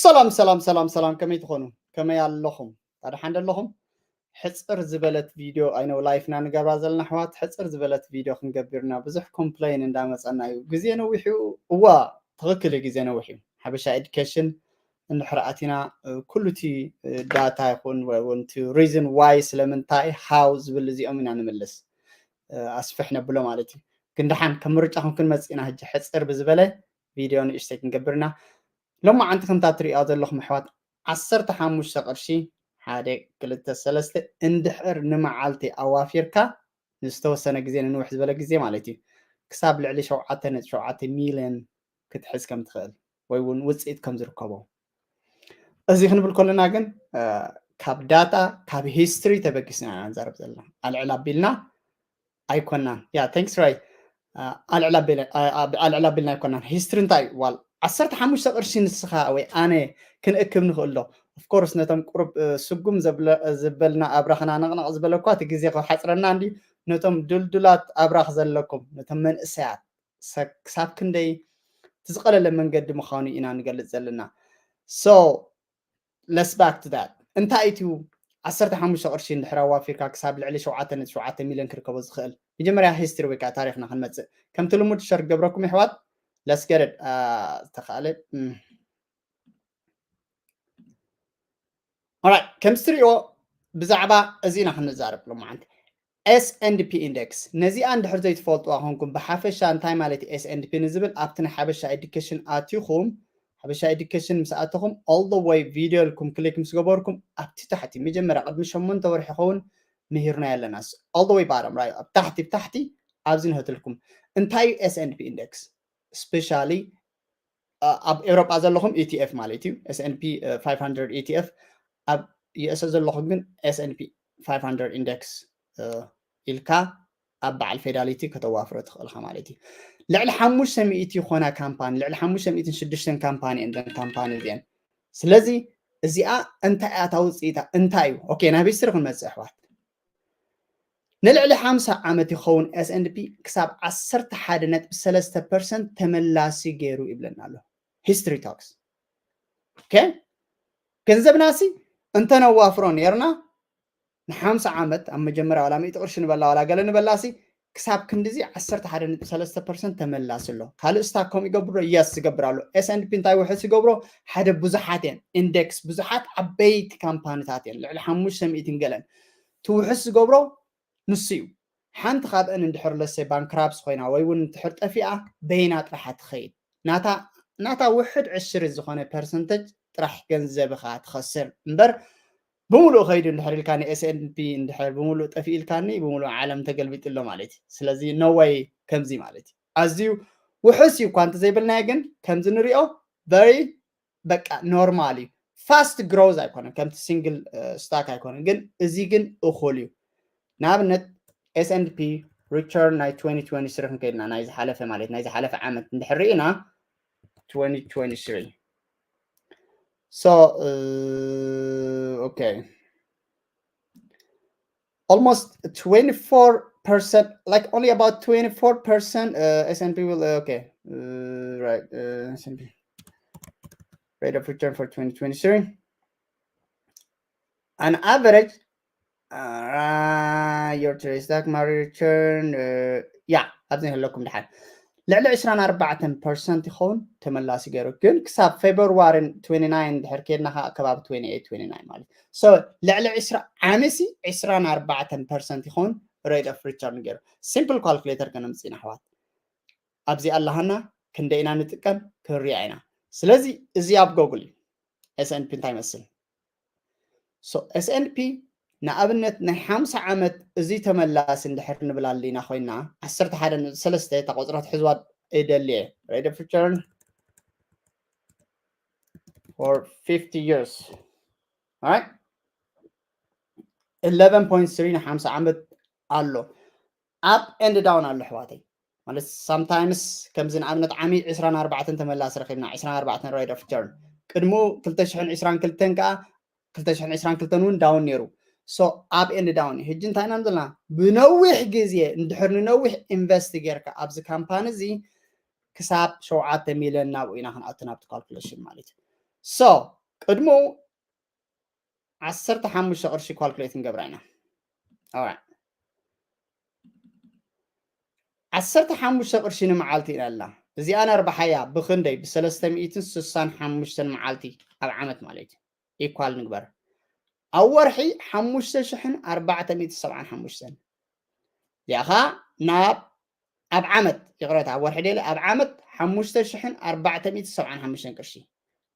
ሰላም ሰላም ሰላም ሰላም፣ ከመይ ትኾኑ? ከመይ ኣለኹም? ታድሓን ዶ ኣለኹም? ሕፅር ዝበለት ቪድዮ፣ ኣይነው ላይፍና ንገብራ ዘለና ኣሕዋት፣ ሕፅር ዝበለት ቪድዮ ክንገብርና ብዙሕ ኮምፕሌን እንዳመፀና እዩ። ግዜ ነዊሕ እዩ። እዋ፣ ትኽክል እዩ፣ ግዜ ነዊሕ እዩ። ሓበሻ ኤዱኬሽን እንድሕር ኣቲና ኩሉ እቲ ዳታ ይኹን ወይ እውን እቲ ሪዝን ዋይ ስለምንታይ ሃው ዝብል እዚኦም ኢና ንምልስ ኣስፍሕ ነብሎ ማለት እዩ። ግን ደሓን ከም ምርጫኹም ክንመፅእ ኢና። ሕጂ ሕፅር ብዝበለ ቪድዮ ንእሽተይ ክንገብርና። ሎማዓንቲ ከምታ ትሪኦ ዘለኹም ኣሕዋት ዓሰርተ ሓሙሽተ ቅርሺ ሓደ ክልተ ሰለስተ እንድሕር ንመዓልቲ ኣዋፊርካ ንዝተወሰነ ግዜ ንንውሕ ዝበለ ግዜ ማለት እዩ ክሳብ ልዕሊ ሸውዓተ ነጥቢ ሸውዓተ ሚልዮን ክትሕዝ ከም ትኽእል ወይ እውን ውፅኢት ከም ዝርከቦ እዚ ክንብል ከለና ግን ካብ ዳታ ካብ ሂስትሪ ተበጊስና ኢና ንዛረብ ዘለና ኣልዕል ኣቢልና ኣይኮናን። ያ thanks right ኣልዕል ኣቢልና ኣይኮናን። ሂስትሪ እንታይ እዩ ዋል ዓሰርተ ሓሙሽተ ቅርሺ ንስኻ ወይ ኣነ ክንእክብ ንኽእል ዶ? ኦፍኮርስ ነቶም ቁሩብ ስጉም ዝበልና ኣብራኽና ነቕነቕ ዝበለኳ እቲ ግዜ ክሓፅረና እንዲ ነቶም ድልዱላት ኣብራኽ ዘለኩም ነቶም መንእሰያት ክሳብ ክንደይ እቲ ዝቐለለ መንገዲ ምዃኑ ኢና ንገልፅ ዘለና። So let's back to that። እንታይ እቲ ዓሰርተ ሓሙሽተ ቅርሺ እንድሕር ኣዋፊርካ ክሳብ ልዕሊ ሸውዓተ ነጥቢ ሸውዓተ ሚልዮን ክርከቦ ዝኽእል? መጀመርያ ሂስትሪ ወይ ከዓ ታሪኽና ክንመፅእ ከምቲ ልሙድ ሸር ክገብረኩም ይሕዋት። Let's get it። ዝተኻእለ ኦራይት፣ ከም ትሪእዎ ብዛዕባ እዚ ኢና ክንዛረብ ሎማዓንቲ። S and P index ነዚኣ እንድሕር ዘይትፈልጥዋ ኮንኩም ብሓፈሻ እንታይ ማለት እዩ S and P ንዝብል ኣብቲ ናይ ሓበሻ ኤዱኬሽን ኣቲኹም ሓበሻ ኤዱኬሽን ምስ ኣተኹም all the way ቪድዮ ኢልኩም ክሊክ ምስ ገበርኩም ኣብቲ ታሕቲ መጀመርያ ቅድሚ ሸሞንተ ወርሒ ይኸውን ምሂርና ኣለና። All the way bottom right ኣብ ታሕቲ ብታሕቲ ኣብዚ ንህትልኩም እንታይ እዩ S and P index specially ኣብ ኤውሮጳ ዘለኹም E T F ማለት እዩ S and P five hundred E T F ኣብ U S ዘለኹም ግን S and P five hundred index ኢልካ ኣብ በዓል ፌዳሊቲ ከተዋፍሮ ትኽእልካ ማለት እዩ። ልዕሊ ሓሙሽተ ሚእቲ ይኾና ካምፓኒ ልዕሊ ሓሙሽተ ሚእትን ሽዱሽተን ካምፓኒ እየን ካምፓኒ እዚአን። ስለዚ እዚኣ እንታይ እያ እታ ውፅኢታ እንታይ እዩ? ኦኬ ናብ ሂስትሪ ክንመፅእ ኣሕዋት ንልዕሊ ሓምሳ ዓመት ይኸውን S and P ክሳብ ዓሰርተ ሓደ ነጥቢ ሰለስተ ፐርሰንት ተመላሲ ገይሩ ይብለና ኣሎ። History talks። ኦኬ ገንዘብና ሲ እንተነዋፍሮ ነርና ንሓምሳ ዓመት ኣብ መጀመርያ ዋላ ሚእቲ ቅርሺ ንበላ ዋላ ገለ ንበላ ሲ ክሳብ ክንድዚ ዓሰርተ ሓደ ነጥቢ ሰለስተ ፐርሰንት ተመላሲ ኣሎ። ካልእ ስታክ ከምኡ ይገብር ዶ? የስ ዝገብር ኣሎ። S and P እንታይ ውሕስ ይገብሮ? ሓደ ብዙሓት እየን ኢንደክስ ብዙሓት ዓበይቲ ካምፓኒታት እየን ልዕሊ ሓሙሽተ ሚእትን ገለን ትውሕስ ዝገብሮ ንሱ እዩ። ሓንቲ ካብአን እንድሕር ለሰ ባንክራፕስ ኮይና ወይ እውን እንድሕር ጠፊኣ በይና ጥራሓ ትኸይድ ናታ ናታ ውሕድ ዕሽሪ ዝኾነ ፐርሰንተጅ ጥራሕ ገንዘብኻ ትኸስር እምበር ብምሉእ ከይዱ እንድሕር ኢልካኒ S and P እንድሕር ብምሉእ ጠፊኡ ኢልካኒ ብምሉእ ዓለም ተገልቢጡ ኣሎ ማለት እዩ። ስለዚ no way ከምዚ ማለት እዩ። ኣዝዩ ውሑስ እዩ እኳ እንተዘይብልናዮ ግን ከምዚ ንሪኦ very በቃ ኖርማል እዩ። ፋስት ግሮዝ ኣይኮነን ከምቲ ሲንግል ስታክ ኣይኮነን ግን እዚ ግን እኹል እዩ። ንኣብነት S and P return ናይ twenty twenty-three ክንከይድና ናይ ዝሓለፈ ማለት ናይ ዝሓለፈ ዓመት እንድሕር ርኢና twenty twenty-three so okay almost twenty-four percent like only about twenty-four percent uh, S and P will uh, okay uh, right uh, S and P rate of return for twenty twenty-three an average uh, your trade stock market return uh, yeah ኣብዚ ኣለኩም ድሓን ልዕሊ ዕስራን ኣርባዕተን ፐርሰንት ይኸውን ተመላሲ ገይሩ ግን ክሳብ ፌብርዋሪ ትዌንቲ ናይን ድሕር ከድና ከዓ ከባቢ ትዌንቲ ኤይት ትዌንቲ ናይን ማለት so ልዕሊ ዕስራ ዓመሲ ዕስራን ኣርባዕተን ፐርሰንት ይኸውን rate of return ገይሩ simple calculator ከነምፅእ ኢና ኣሕዋት ኣብዚ ኣለሃና ክንደይ ኢና ንጥቀም ክንሪኣ ኢና ስለዚ እዚ ኣብ ጎግል እዩ S and P እንታይ ይመስል so S and P ንኣብነት ናይ ሓምሳ ዓመት እዚ ተመላሲ እንድሕር ንብል ኣለና ኮይና ዓሰርተ ሓደ ነጥቢ ሰለስተ እታ ቆፅራ ትሕዝዋ እደሊ እየ rate of return for fifty years right eleven point three ንሓምሳ ዓመት ኣሎ up and down ኣሎ ኣሕዋተይ ማለት sometimes ከምዚ ንኣብነት ዓሚ ዕስራን ኣርባዕተን ተመላሲ ረኺብና ዕስራን ኣርባዕተን rate of return ቅድሙ ክልተ ሽሕን ዕስራን ክልተን ከዓ ክልተ ሽሕን ዕስራን ክልተን እውን down ነይሩ so up and down ሕጂ እንታይ ኢና ዘለና ብነዊሕ ግዜ እንድሕር ንነዊሕ ኢንቨስት ጌርካ ኣብዚ ካምፓኒ እዚ ክሳብ ሸውዓተ ሚልዮን ናብኡ ኢና ክንኣቱ ናብቲ ካልኩሌሽን ማለት እዩ So ቅድሙ ዓሰርተ ሓሙሽተ ቅርሺ calculate ንገብራ ኢና። Alright። ዓሰርተ ሓሙሽተ ቅርሺ ንመዓልቲ ኢና ኣላ። እዚኣ ነርብሓያ ብኽንደይ? ብ ሰለስተ ሚእትን ስሳን ሓሙሽተን መዓልቲ ኣብ ዓመት ማለት እዩ። ኢኳል ንግበር። ኣብ ወርሒ ሓሙሽተ ሽሕን ኣርባዕተ ሚእትን ሰብዓን ሓሙሽተን። እዚኣ ኸዓ ናብ ኣብ ዓመት፣ ይቕረታ፣ ኣብ ወርሒ ደለ፣ ኣብ ዓመት ሓሙሽተ ሽሕን ኣርባዕተ ሚእትን ሰብዓን ሓሙሽተን ቅርሺ።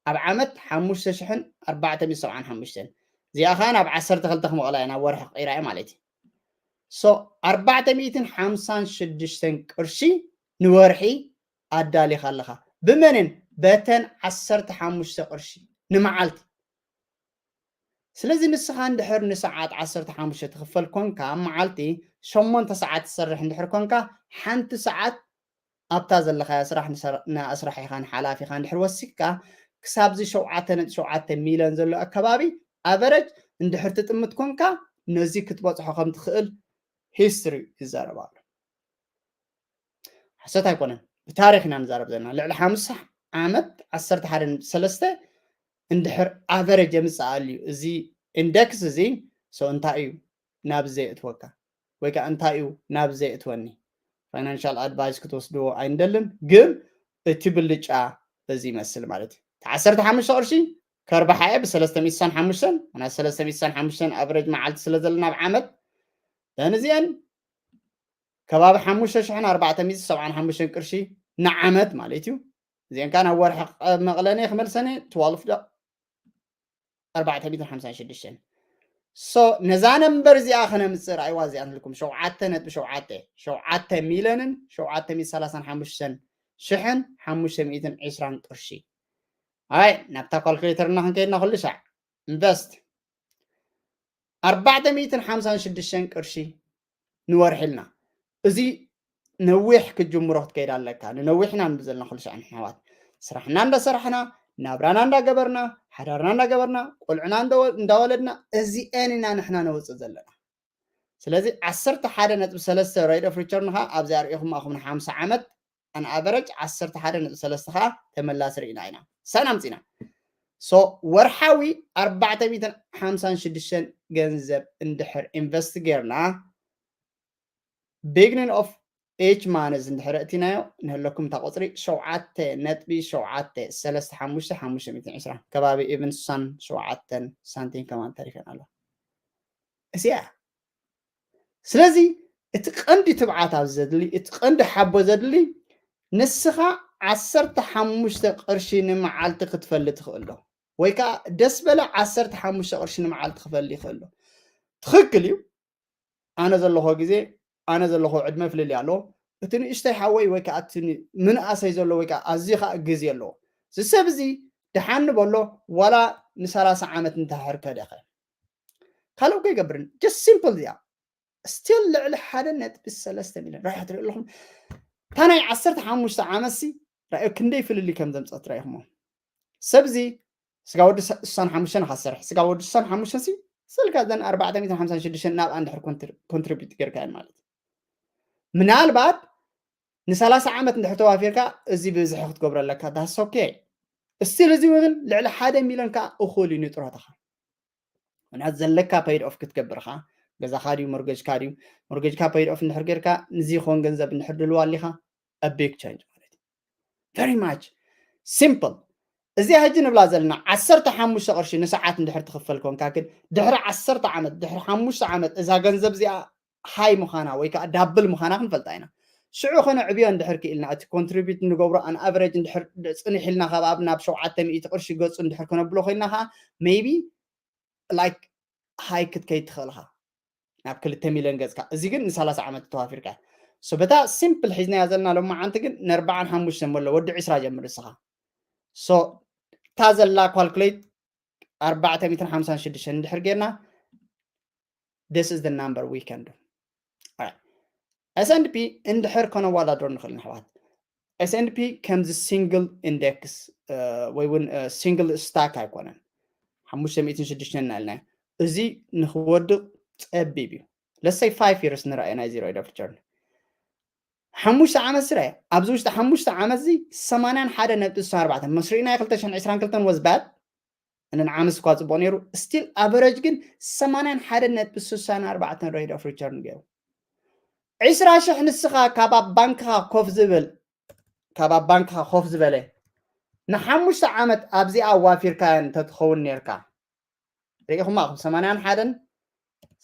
ኣብ ዓመት ሓሙሽተ ሽሕን ኣርባዕተ ሚእትን ሰብዓን ሓሙሽተን። እዚኣ ኸዓ ናብ ዓሰርተ ክልተ ክመቕላ እየ፣ ናብ ወርሒ ክቕይራ እየ ማለት እዩ። So ኣርባዕተ ሚእትን ሓምሳን ሽዱሽተን ቅርሺ ንወርሒ ኣዳሊኻ ኣለኻ። ብመንን? በተን ዓሰርተ ሓሙሽተ ቅርሺ ንመዓልቲ። ስለዚ ንስኻ እንድሕር ንሰዓት ዓሰርተ ሓሙሽተ ትኽፈል ኮንካ፣ መዓልቲ ሸሞንተ ሰዓት ትሰርሕ እንድሕር ኮንካ፣ ሓንቲ ሰዓት ኣብታ ዘለኻያ ስራሕ ንሰር-፣ ንኣስራሒኻን ሓላፊኻ እንድሕር ወሲኽካ፣ ክሳብዚ ሸውዓተ ነጥቢ ሸውዓተ ሚልዮን ዘሎ ኣከባቢ ኣቨረጅ እንድሕር ትጥምት ኮንካ፣ ነዚ ክትበጽሖ ከም ትኽእል ሂስትሪ ይዛረብ ኣሎ። ሓሰት ኣይኮነን፣ ብታሪኽ ኢና ንዛረብ ዘለና። ልዕሊ ሓምሳ ዓመት ዓሰርተ ሓደ ነጥቢ ሰለስተ እንድሕር ኣቨረጅ የምጽእ ኣልዩ። እዚ ኢንደክስ እዚ፣ so እንታይ እዩ ናብ ዘየእትወካ? ወይ ከዓ እንታይ እዩ ናብ ዘየእትወኒ? ፋይናንሻል ኣድቫይስ ክትወስድዎ ኣይንደልን፣ ግን እቲ ብልጫ እዚ ይመስል ማለት እዩ። እቲ ዓሰርተ ሓሙሽተ ቅርሺ ከርባሓ እየ ብ ሰለስተ ሚእትን ሓሙሽተን፣ ምኽንያቱ ሰለስተ ሚእትን ሓሙሽተን ኣቨረጅ መዓልቲ ስለ ዘለና ኣብ ዓመት፣ then እዚአን ከባቢ ሓሙሽተ ሽሕን ኣርባዕተ ሚእትን ሰብዓን ሓሙሽተን ቅርሺ ንዓመት ማለት እዩ። እዚአን ከዓ ናብ ወርሒ መቕለኒ ክመልሰኒ ትዋልፍ ዶ ኣርባዕተ ሚእትን ሓምሳን ሽዱሽተን። So ነዛ ነምበር እዚኣ ከነምፅእ፣ ርኣይዋ፣ እዚኣ ንልኩም ሸውዓተ ነጥቢ ሸውዓተ፣ ሸውዓተ ሚልዮንን ሸውዓተ ሚእትን ሰላሳን ሓሙሽተን ሽሕን ሓሙሽተ ሚእትን ዕስራን ቅርሺ። ኣይ ናብታ ካልኩሌተርና ክንከይድና ኩሉ ሻዕ ኢንቨስት ኣርባዕተ ሚእትን ሓምሳን ሽዱሽተን ቅርሺ ንወርሒ ኢልና። እዚ ነዊሕ ክትጅምሮ ክትከይድ ኣለካ። ንነዊሕ ኢና ንብል ዘለና ኩሉ ሻዕ ንሕና ኣሕዋት። ስራሕና እንዳሰራሕና፣ ናብራና እንዳገበርና፣ ሓዳርና እንዳገበርና፣ ቆልዑና እንዳ-፣ እንዳወለድና፣ እዚኤን ኢና ንሕና ነውፅእ ዘለና። ስለዚ ዓሰርተ ሓደ ነጥቢ ሰለስተ rate of return ኻ ኣብዚ ኣርእኹም ኣኹም ንሓምሳ ዓመት ኣን ኣቨረጅ ዓሰርተ ሓደ ነጥቢ ሰለስተ ኸዓ ተመላሲ ርኢና ኢና። ሳና ኣምፂና። So ወርሓዊ ኣርባዕተ ሚእትን ሓምሳን ሽዱሽተን ገንዘብ እንድሕር ኢንቨስት ጌርና፣ beginning of each month እንድሕር እቲናዮ ንህለኩም እታ ቁፅሪ ሸውዓተ ነጥቢ ሸውዓተ ሰለስተ ሓሙሽተ ሓሙሽተ ሚእትን ዕስራ ከባቢ ኢብን ስሳን ሸውዓተን ሳንቲም ከማን ተሪፈን ኣሎ። እዚኣ። ስለዚ እቲ ቀንዲ ትብዓት ኣብዚ ዘድሊ፣ እቲ ቀንዲ ሓቦ ዘድሊ ንስኻ ዓሰርተ ሓሙሽተ ቅርሺ ንመዓልቲ ክትፈሊ ትኽእል ዶ? ወይ ከዓ ደስ በለ ዓሰርተ ሓሙሽተ ቅርሺ ንመዓልቲ ክፈሊ ይኽእል ዶ? ትኽክል እዩ። ኣነ ዘለኹ ግዜ፣ ኣነ ዘለኹ ዕድመ ፍልልይ ኣለዎ። እቲ ንእሽተይ ሓወይ ወይ ከዓ እቲ ን-፣ ምንኣሰይ ዘሎ ወይ ከዓ ኣዝዩ ከዓ ግዜ ኣለዎ። እዚ ሰብ እዚ ደሓን ንበሎ ዋላ ንሰላሳ ዓመት እንተሕር ከደኸ ካልእ እኮ ኣይገብርን። Just simple እዚኣ። ስቲል ልዕሊ ሓደ ነጥቢ ሰለስተ ሚልዮን ራይሕ ትርኢ ኣለኹም። እታ ናይ ዓሰርተ ሓሙሽተ ዓመት ሲ ራእዩ ክንደይ ፍልልይ ከም ዘምፀት ራኢኹሞ። ሰብዚ ስጋ ወዲ ሳ-፣ ስሳን ሓሙሽተን ኢኻ ትሰርሕ። ስጋ ወዲ ስሳን ሓሙሽተን ሲ ስልካ ዘን ኣርባዕተ ሚእትን ሓምሳን ሽዱሽተን ናብኣ እንድሕር ኮንትሪ-፣ ኮንትሪቢዩት ጌርካ እየን ማለት እዩ። ምናልባት ንሰላሳ ዓመት እንድሕር ተዋፊርካ እዚ ብዝሒ ክትገብሮ ኣለካ። ዳስ ኦኬ። ስቲል እዚ እውን ልዕሊ ሓደ ሚልዮን ከዓ እኹል እዩ ንጥሮታኻ። ምክንያቱ ዘለካ ፔይድ ኦፍ ክትገብር ኢኻ። ገዛኻ ድዩ፣ ሞርጌጅካ ድዩ? ሞርጌጅካ ፔይድ ኦፍ እንድሕር ጌርካ፣ ንዚ ይኸውን ገንዘብ እንድሕር ድልዋ ኣሊኻ፣ a big change ማለት እዩ። Very much simple። እዚኣ ሕጂ ንብላ ዘለና ዓሰርተ ሓሙሽተ ቅርሺ ንሰዓት እንድሕር ትኽፈል ኮንካ፣ ግን ድሕሪ ዓሰርተ ዓመት፣ ድሕሪ ሓሙሽተ ዓመት እዛ ገንዘብ እዚኣ ሃይ ምዃና ወይ ከዓ ዳብል ምዃና ክንፈልጣ ኢና። ሽዑ ከነዕብዮ እንድሕር ክኢልና፣ እቲ ኮንትሪቢዩት ንገብሮ ኣን ኣቨሬጅ እንድሕር ፅንሕ ኢልና፣ ካብ ኣብ ናብ ሸውዓተ ሚእቲ ቅርሺ ገፁ እንድሕር ከነብሎ ኮይና ከዓ፣ ሜይቢ ላይክ ሃይ ክትከይድ ትኽእል ኢኻ። ናብ ክልተ ሚልዮን ገፅካ። እዚ ግን ንሰላሳ ዓመት ተዋፊርካ። ሶ በታ ሲምፕል ሒዝናያ ዘለና ሎማዓንቲ ግን ንኣርባዓን ሓሙሽተን መሎ ወዲ ዕስራ ጀምር ንስኻ። ሶ እታ ዘላ ኳልኩሌት ኣርባዕተ ሚእትን ሓምሳን ሽዱሽተን እንድሕር ጌርና፣ this is the number we can do። Alright። S and P እንድሕር ከነወዳድሮ ንኽእል ንሕዋት። S and P ከምዚ ሲንግል ኢንደክስ ወይ እውን ሲንግል ስታክ ኣይኮነን። ሓሙሽተ ሚእትን ሽዱሽተን እናልና እዚ ንኽወድቕ ጸቢብ እዩ። Let's say five years ንርኣዮ ናይ ዚሮ ኢድ ኦፍ ሪተርን። ሓሙሽተ ዓመት ስረ ኣብዚ ውሽጢ ሓሙሽተ ዓመት እዚ ሰማንያን ሓደ ነጥቢ ስሳን ኣርባዕተን መስሪእና ክልተ ሽሕን ዕስራን ክልተን was bad። ንዓመት እኳ ፅቡቅ ነይሩ። Still average ግን ሰማንያን ሓደን ነጥቢ ስሳን ኣርባዕተን rate of return ገይሩ። ዕስራ ሽሕ ንስኻ ካብ ኣብ ባንክኻ ኮፍ ዝብል ካብ ኣብ ባንክኻ ኮፍ ዝበለ ንሓሙሽተ ዓመት ኣብዚኣ ኣዋፊርካያ እንተትኸውን ነርካ፣ ርኢኹማ ኢኹም። ሰማንያን ሓደን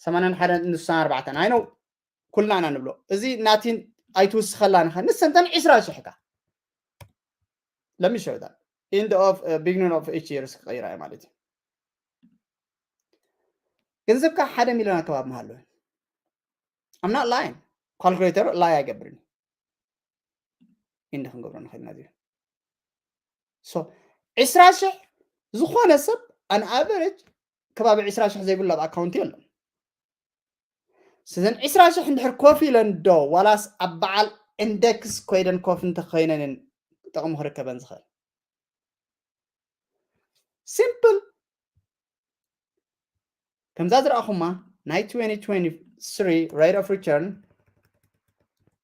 ሰማንያን ሓደን ንሳን ኣርባዕተን ኣይነው ኩልና ኢና ንብሎ። እዚ ናቲን ኣይትውስኸላን ኢኻ። ንሰንተን ዕስራ ሽሕ ካ ለሚሸውታ end of beginning of each year ክቀይራ እየ ማለት እዩ። ገንዘብካ ሓደ ሚሊዮን ኣከባቢ መሃሎ። I'm not lying. Calculator lie ኣይገብርን። እንዲ ክንገብሮ ንኽእል ኢና። So ዕስራ ሽሕ ዝኾነ ሰብ on average ከባቢ ዕስራ ሽሕ ዘይብሉ ኣብ ኣካውንት የለን። ስዘን ዕስራ ሽሕ እንድሕር ኮፍ ኢለን ዶ ዋላስ ኣብ በዓል ኢንደክስ ኮይደን ኮፍ እንተኮይነንን ጥቕሚ ክርከበን ዝኽእል? ሲምፕል። ከምዛ ዝረኣኹማ ናይ twenty twenty-three rate of return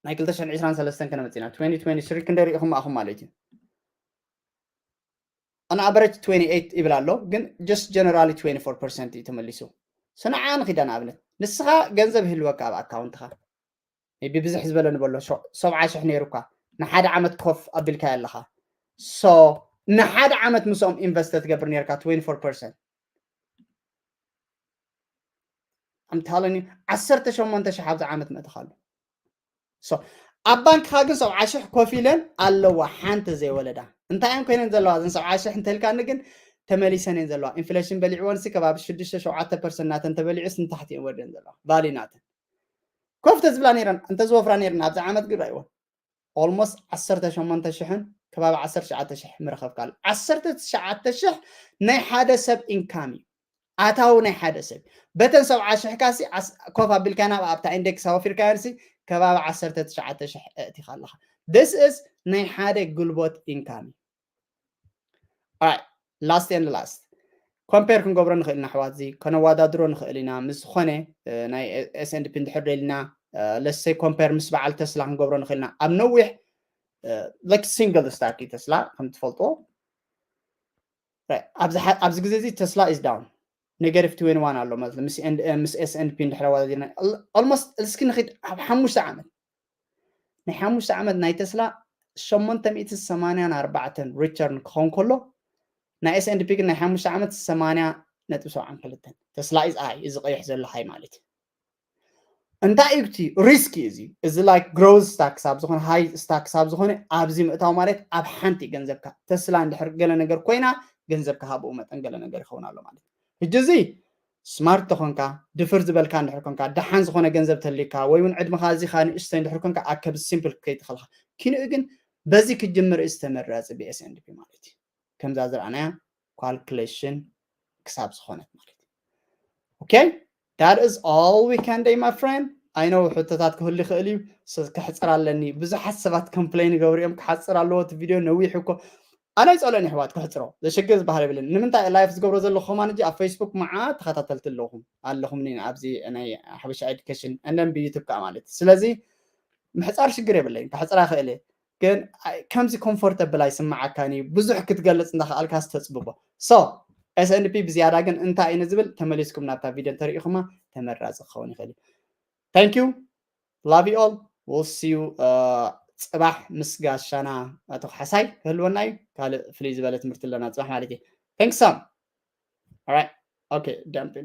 ናይ ክልተ ሽሕን ዕስራን ሰለስተን ከነመፅና twenty twenty-three ክንደይ ርኢኹማ ኣኹም ማለት እዩ። On average twenty-eight ይብል ኣሎ፣ ግን just generally twenty-four percent እዩ ተመሊሱ። ስንዓ ንኺዳ ንኣብነት ንስኻ ገንዘብ ይህልወካ ኣብ ኣካውንትኻ ቢ ብዙሕ ዝበለ ንበሎ ሰብዓ ሽሕ ነይሩካ ንሓደ ዓመት ኮፍ ኣቢልካ ኣለኻ። So ንሓደ ዓመት ምስኦም ኢንቨስት ትገብር ነርካ twenty-four percent I'm telling you ዓሰርተ ሸሞንተ ሽሕ ኣብዚ ዓመት መእተኻ ኣሎ። So ኣብ ባንክኻ ግን ሰብዓ ሽሕ ኮፍ ኢለን ኣለዋ ሓንቲ ዘይወለዳ። እንታይ እየን ኮይነን ዘለዋ እዘን ሰብዓ ሽሕ እንተልካኒ ግን ተመሊሰን እየን ዘለዋ። ኢንፍሌሽን በሊዕወንሲ ከባቢ ሽዱሽተ ሸውዓተ ፐርሰንት ናተን ተበሊዑስ ንታሕቲ እየን ወርደን ዘለዋ ቫሊ ናተን። ኮፍ ተዝብላ ነይረን እንተዝወፍራ ነይረን ኣብዚ ዓመት ግን ራይወን almost ዓሰርተ ሸሞንተ ሽሕን ከባቢ ዓሰርተ ትሽዓተ ሽሕ ምረኸብካ ኣሎ። ዓሰርተ ትሽዓተ ሽሕ ናይ ሓደ ሰብ ኢንካም እዩ። ኣታዊ ናይ ሓደ ሰብ በተን ሰብዓ ሽሕ ካሲ ኮፍ ኣቢልካ ናብ ኣብታ ኢንዴክስ ኣወፊርካዮንሲ ከባቢ ዓሰርተ ትሽዓተ ሽሕ እእቲኻ ኣለኻ። This is ናይ ሓደ ጉልቦት ኢንካም እዩ። Alright, last and last ኮምፔር ክንገብሮ ንኽእል ኢና ኣሕዋት፣ እዚ ከነወዳድሮ ንኽእል ኢና ምስ ዝኾነ ናይ S and P እንድሕር ደሊና ለሰይ ኮምፔር ምስ በዓል ተስላ ክንገብሮ ንኽእል ኢና። ኣብ ነዊሕ like single stock እዩ ተስላ ከም ትፈልጥዎ። ኣብዚ ግዜ እዚ ተስላ is down negative twenty-one ኣሎ ማለት ምስ S and P እንድሕር ኣወዳዲርና almost እስኪ ንኺድ ኣብ ሓሙሽተ ዓመት ናይ ሓሙሽተ ዓመት ናይ ተስላ ሸሞንተ ሚእትን ሰማንያን ኣርባዕተን ሪተርን ክኸውን ከሎ ናይ S and P ግን ናይ ሓሙሽተ ዓመት ሰማንያ ነጥቢ ሰብዓን ክልተን ተስላ is high እዚ ቀይሕ ዘሎ ሃይ ማለት እዩ። እንታይ እዩ እቲ ሪስክ እዚ እዚ like growth stock ክሳብ ዝኾነ ሃይ ስታክ ክሳብ ዝኾነ ኣብዚ ምእታው ማለት ኣብ ሓንቲ ገንዘብካ ተስላ እንድሕር ገለ ነገር ኮይና ገንዘብካ ሃብኡ መጠን ገለ ነገር ይኸውን ኣሎ ማለት እዩ። ሕጂ እዚ ስማርት ተኾንካ ድፍር ዝበልካ እንድሕር ኮንካ ደሓን ዝኾነ ገንዘብ ተሊካ ወይ እውን ዕድመኻ እዚኻ ንእሽተይ እንድሕር ኮንካ ኣከብ ሲምፕል ከይትኸልካ ኪንኡ ግን በዚ ክጅምር እዚ ተመራፂ ብ S and P ማለት እዩ። ከምዛ ዝረኣናያ ካልኩሌሽን ክሳብ ዝኾነት ማለት እዩ። Okay, that is all we can do my friend. I know ሕቶታት ክህሉ ይኽእል እዩ። ከሕፅር ኣለኒ። ብዙሓት ሰባት ኮምፕሌን ይገብሩ እዮም ክሓፅር ኣለዎ እቲ ቪድዮ ነዊሕ እኮ ኣነ ኣይፀልኦን ኣሕዋት ክሕፅሮ ዘሽግር ዝበሃል የብልን። ንምንታይ ላይፍ ዝገብሮ ዘለኹ ከማን ኣብ ፌስቡክ መዓት ተኸታተልቲ ኣለኹም ኣለኹም ኣብዚ ናይ ሓበሻ ኤዱኬሽን and then ብዩቱብ ከዓ ማለት ስለዚ ምሕፃር ሽግር የብለይን ክሕፅራ ክእል ግን ከምዚ ኮምፎርተብል ኣይስምዓካን እዩ ብዙሕ ክትገልፅ እንዳክኣልካ ዝተፅብቦ so S and P ብዝያዳ ግን እንታይ እዩ ንዝብል ተመሊስኩም ናብታ ቪድዮ እንተሪኢኹማ ተመራፂ ክኸውን ይኽእል እዩ። Thank you. Love you all. We'll see you uh, ፅባሕ ምስ ጋሻና ኣቶ ካሕሳይ ክህልወና እዩ። ካልእ ፍልይ ዝበለ ትምህርቲ ኣለና ፅባሕ ማለት እዩ። Thanks some. All right. Okay, dump